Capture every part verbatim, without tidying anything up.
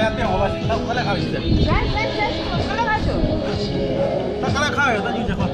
ཡ་ཏེ་འོ་བ་ཞིག་ད་ཁ་ལ་ཁ་ཡོད་ཟེར། ད་ཁ་ལ་ཁ་ཡོད་ད་ཉུང་ཆེ་ཁོ།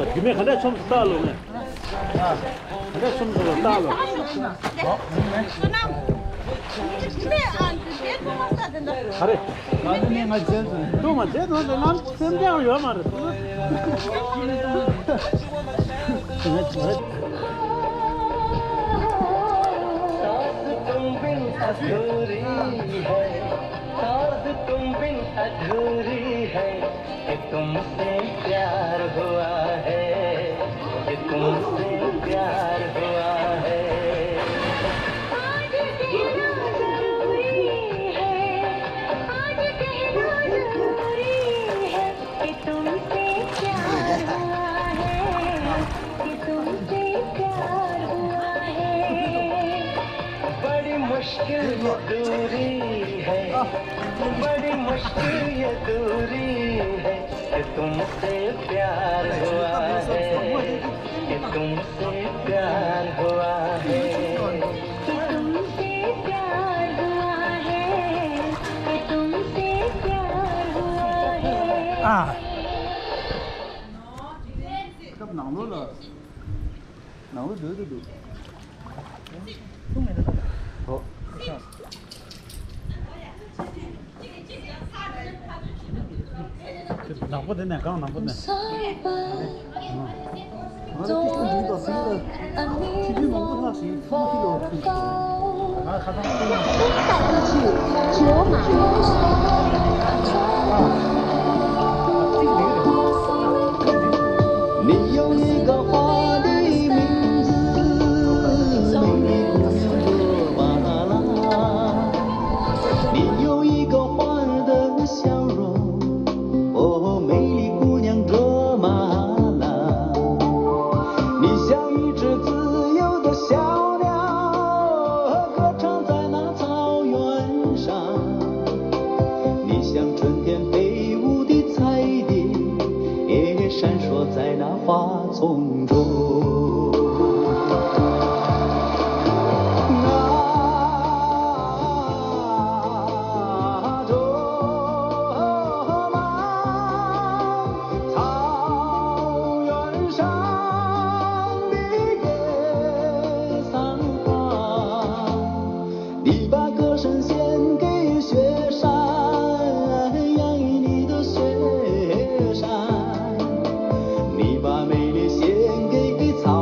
རྒྱུ་མེད་ག་འདྲ་ཆོམ་སུ་ལྟ་ལོ་ནས། ག་འདྲ་ཆོམ་སུ་ལྟ་ལོ། ག་རེ། ང་ཚོ་ནས་ང་རྗེས་སུ། ཏུ་མ་རྗེས་སུ་ནང་སེམས་ཅན་ཡོད་མ་རེད། साथ तुम बिन अधूरी है, साथ तुम बिन अधूरी है। कि तुमसे प्यार हुआ है, कि तुमसे प्यार हुआ है। आज कहना जरूरी है, आज कहना जरूरी है कि तुमसे प्यार हुआ है, कि तुमसे प्यार हुआ है। बड़ी मुश्किल ये दूरी है, बड़ी मुश्किल ये दूरी है। कि तुमसे प्यार हुआ है, कि तुमसे प्यार हुआ है। कि तुमसे प्यार हुआ है, कि तुमसे प्यार हुआ है। ཨ། སྐབས་ནང་ལོགས་ལ། ནང་ལོགས་སྡོད་དུ་འདུག་ཨོ། ནག་པོ་དེ་ནས་གང་ནག་པོ་ནས། ང་ལ་ཏིས་ཏིས་འདུག་དང་སིང་ལ་ཆུ་རྒྱུན་མང་པོ་ལྷག་ཞིང་ཐུག་མ་ཐུག་ལོ་ཐུག་ང་ཁ་སང་ཐུག་མ་ཐུག་ཨ། 你有一个花的名字，美丽姑娘热巴拉。你有一个花儿的笑容，哦，美丽姑娘热巴拉。你像一只自由的小鸟，歌唱在那草原上。你像春天飞舞的彩蝶，闪烁在那花丛中。 你把歌声献给雪山，养育你的雪山。你把美丽献给草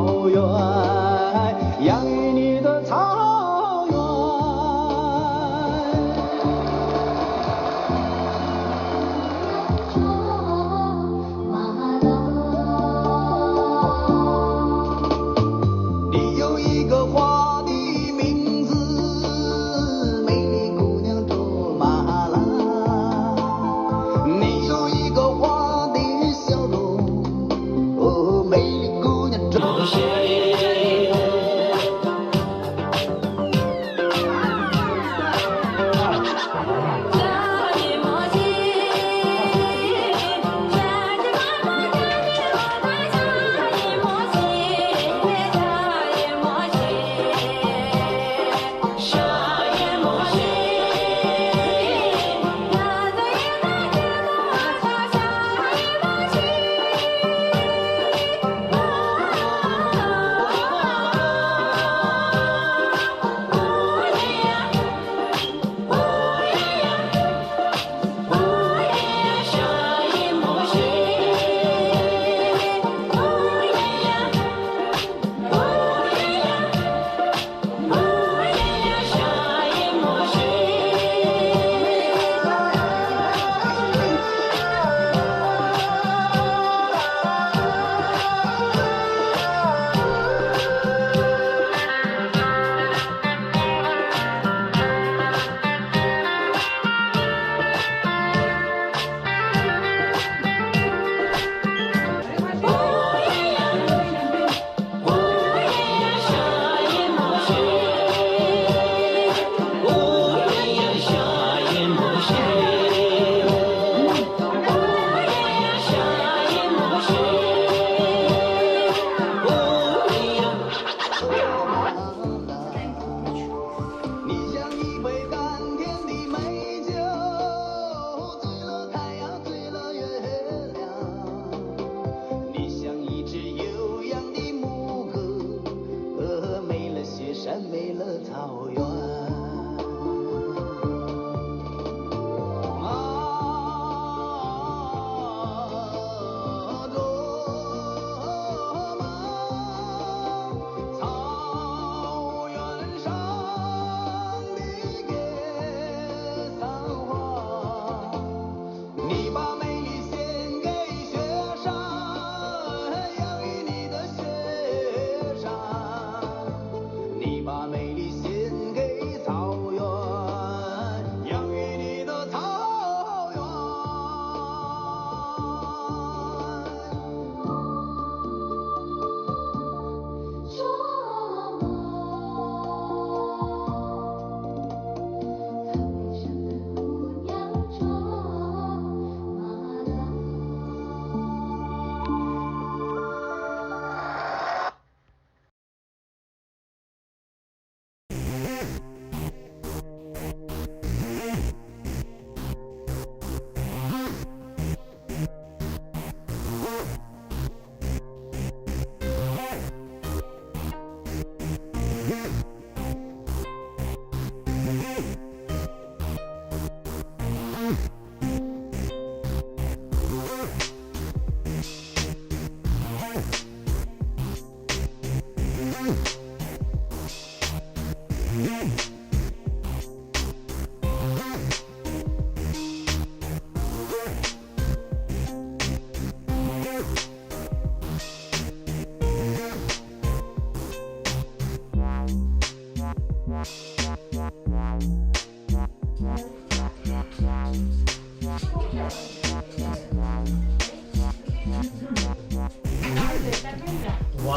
ཨ་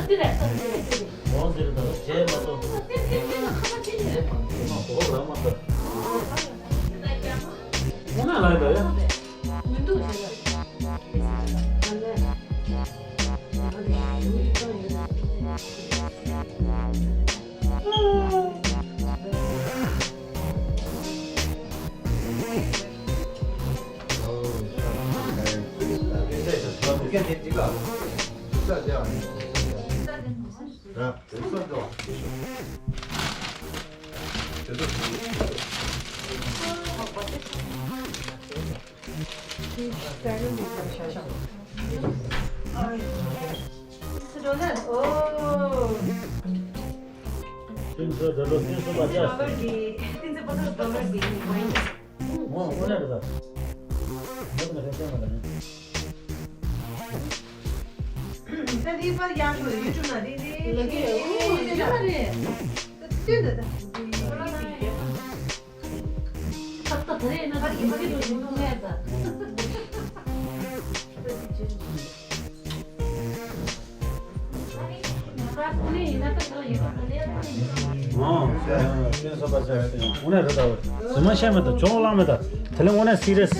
འདི་རེད། ཨོ་འདིར་ད་རྗེས་མ་གཏོགས། ཨ་འདི་འདི་འདི་ལ་ཁ་པར་ཅི་ཡོད། མ་གོ་རང་མ་ད། ཨོ་ན་ལ་ད་ཡ། མི་འདུག་ཟེར་ལ། ཨ་ལས། ཨ་འདི་ཞུ་ཡི་གང་ཡོད། དངོས་གནས་རེད་ད། ཟི་མ་ཤ་མེད་ད། ཇོ་བླངས་མེད་ད། དེ་ལས་དངོས་གནས་སི་རི་ཡས།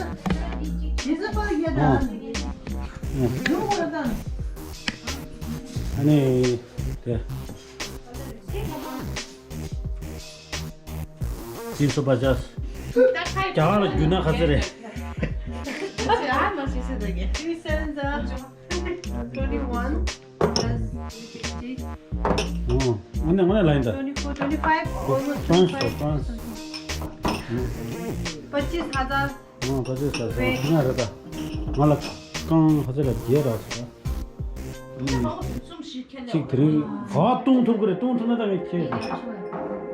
ཨ་ནི་དེ། ཏིན་སོ་པ་ཅཱས། རྒྱ་གར་ལ་བསྒྱུར་ན་ག་ཚོད་རེད། Three sevens are twenty-one plus fifty. ཨོ། དངོས་གནས་དངོས་གནས་ལ་ཡིན་ད། Twenty-four, twenty-five, almost twenty-five. France, France. पच्चीस हज़ार। ཨོ། ག་ཚོད་ཟེར་སོང་། དེ་ན་རེད་ད། ང་ལ་རྐང་ག་ཚོད་ལ་བརྒྱད་རག་སོང་། གཅིག་དེ་རིང་ག་བཏུང་ཐུབ་ཀྱི་རེད། བཏུང་ཐུབ་ན་ད་ངས་ཁྱེད་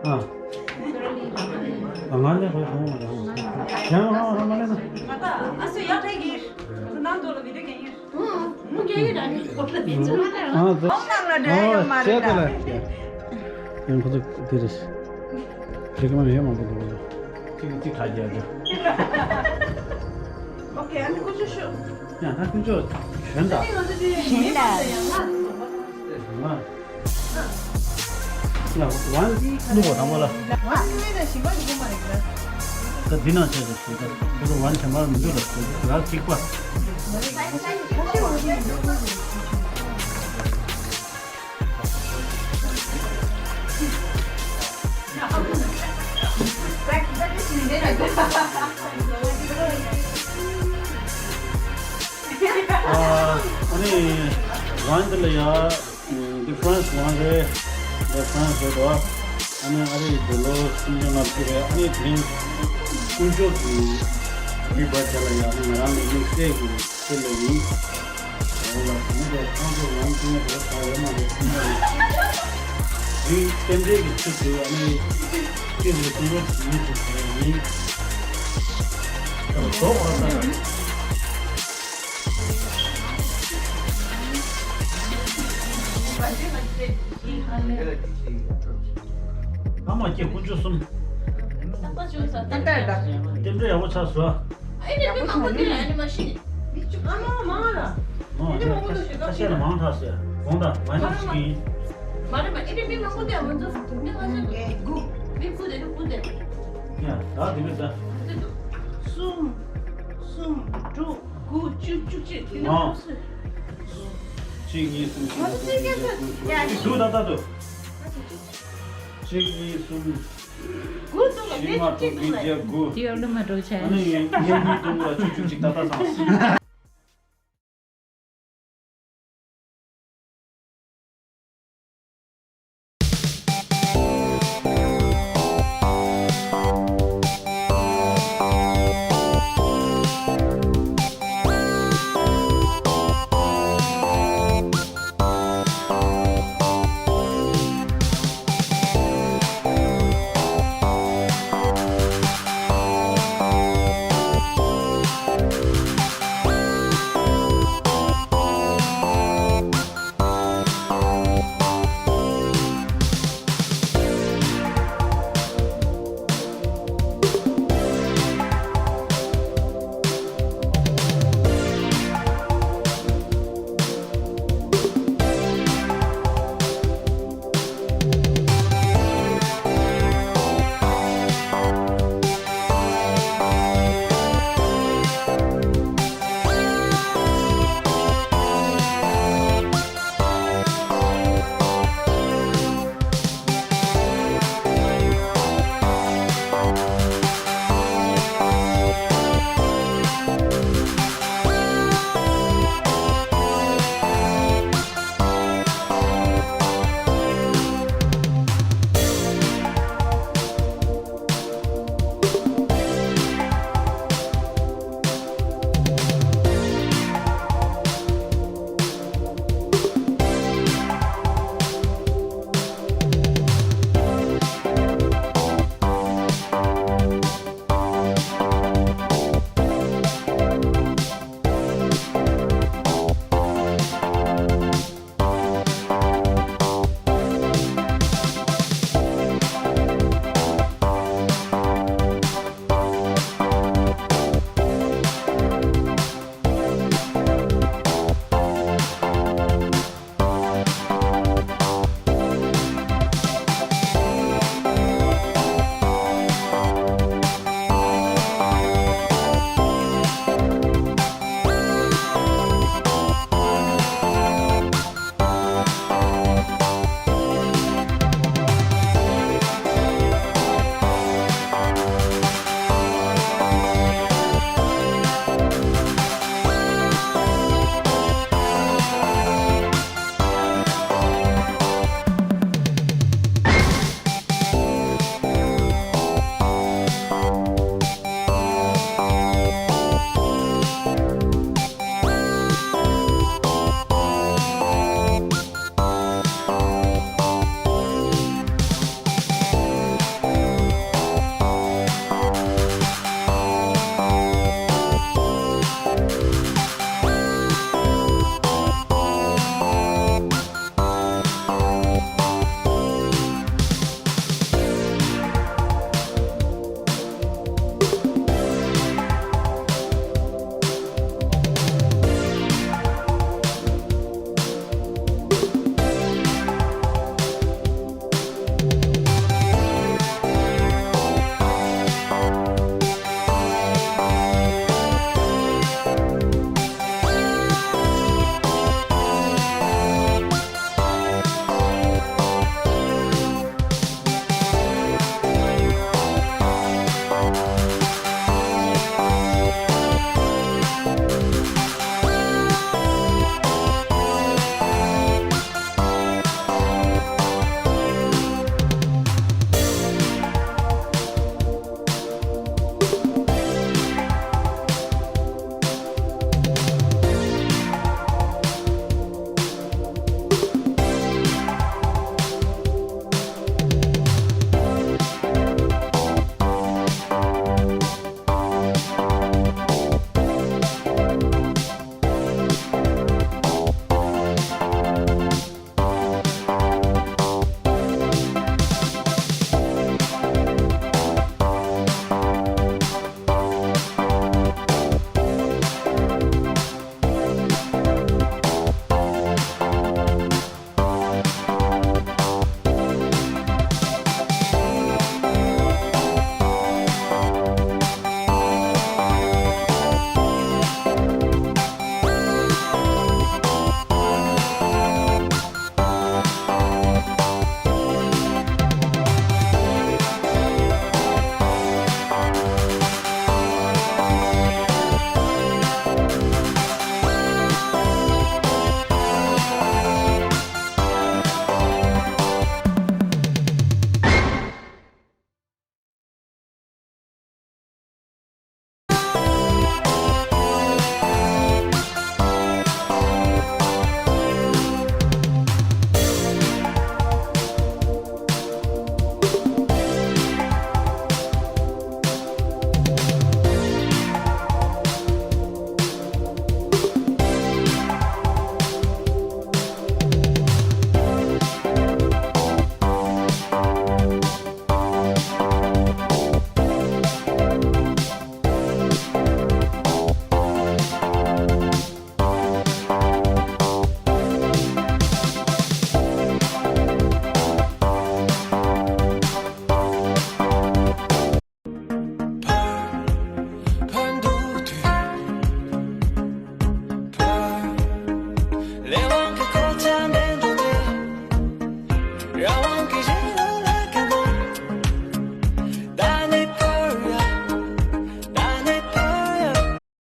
ཨ། ཨ་ང་ལས་ཁོས་གང་མ་རང་གཞན་ཧང་ཧང་མ་ལས་ན། ང་ད་ཨ་སུ་ཡག་ཐེག་གིས་ནང་དུ་ལ་བི་དེ་གན་ཡིར། ཨུ་མུ་གན་ཡིར་ཨ་ནི་ཀོ་ལ་དེ་ཚོ་མ་ལས་ཨ་ཙོ། ཨོ་ནང་ལ་འདྲ་ཡོད་མ་རེད་ད། ཡང་ཁོ་ཚོ་དེ་རེད། རིག་མ་མེད་མང་པོ་འདུག་གཅིག་གིས་གཅིག་ཁ་རྒྱག་རྒྱུ། ཨོ་ཁེ། ཨ་ནི་ཀུ་ཅོ་ཤོག་ཡང་ད་ཀུན་སྤྱོད་གཞོན་དང་། ཞིང་ལ། ང་ལ་ཝན་བླུགས་པ་དང་པོ་ལ། ཝན་བླུགས་ན་ཞིང་པ་ཞིག་མ་རེད་ཀྱི། ད་འདི་ནང་བྱས་ཏེ་ཞིག་ད་འདི་རུ་ཝན་དེ་མར་མི་འདུག་ལ་ཟེར་ར་གཅིག་པ། ཨ་ནི་ཝན་འདི་ལ་ཡ། འདི་ཧྥ་རན་སི་ཝན་རེད། འདི་ཧྥ་རན་སི་རེད་དོ། ཨ་ནི་ཨ་རི་ཌོ་ལར་སུམ་བརྒྱ་ལྔ་བཅུ་རེད། ཨ་ནི་དེ་རིང་དཀོན་མཆོག་གི་ཧེ་པི་བར་ཌེ་ལ་ཡ། ཨ་ནི་ང་རང་གི་དམིགས་བསལ་གྱི་ཆེད་ལ་ཡིན། འོ་ལ་དེ་ནི་ཁོང་ཚོ་ང་ཚོ་ངོ་དེ་ད་ཡོད་མ་རེད་ཁོང་ཚོ་ནི། དེ་རྟེན་འབྲེལ་གྱི་ཆེད་དུ་ཨ་ནི་ཁྱེད་ཀྱི་དཀོན་མཆོག་གི་ཡིན་ཞེས་ཟེར་ཡིན། ད་ལྟ་ཟོག་ཨ་ད། ཨ་མ་ཁྱེད་དཀོན་མཆོག་གསུམ། རྟེན་འབྲེལ་ཡག་པོ་ཆགས་སོང་། ཨ་ནི་མི་མང་པོ་འདུག་ཨ་ནི་མ་ཤི་ནི། མི་བཅུ་ཨ་མ་མང་ལ། མང་ཆེ་ཁ་ཤས་ལ་མང་དྲགས་ཟེར་དགོངས་དག་ང་ཚོ་ཞིག་ཡིན། མ་རེད་མ་ཨེ་རེད་མི་མང་པོ་འདུག་ང་ཚོ་མི་ང་ཚོ་དགུ་མི་དགུ་དེ་ནི་དགུ་དེ། ཡ་ད་དེ་གི་ད། གསུམ། གསུམ། དྲུག་དགུ་བཅུ་བཅུ་གཅིག་དེ་ནི་ཨ། དགུ་སུ། གཅིག་གཉིས་གསུམ་བཞི་ལྔ་དྲུག་བརྒྱད་དགུ་བཅུ་བཅུ་དྲུག་ད་ལྟ་དུ། གཅིག་གཉིས་གསུམ། དགུ་འདུག་ལ་བཞི་མ་དྲུག་བདུན་བརྒྱད་དགུ། དེ་ཡང་ལུས་མ་འགྲོ་བྱས། ཨ་ནི་ངས་ངས་གཉིས་བཏུང་ལ་བཅུ་བཅུ་གཅིག་ད་ལྟ་ཚང་།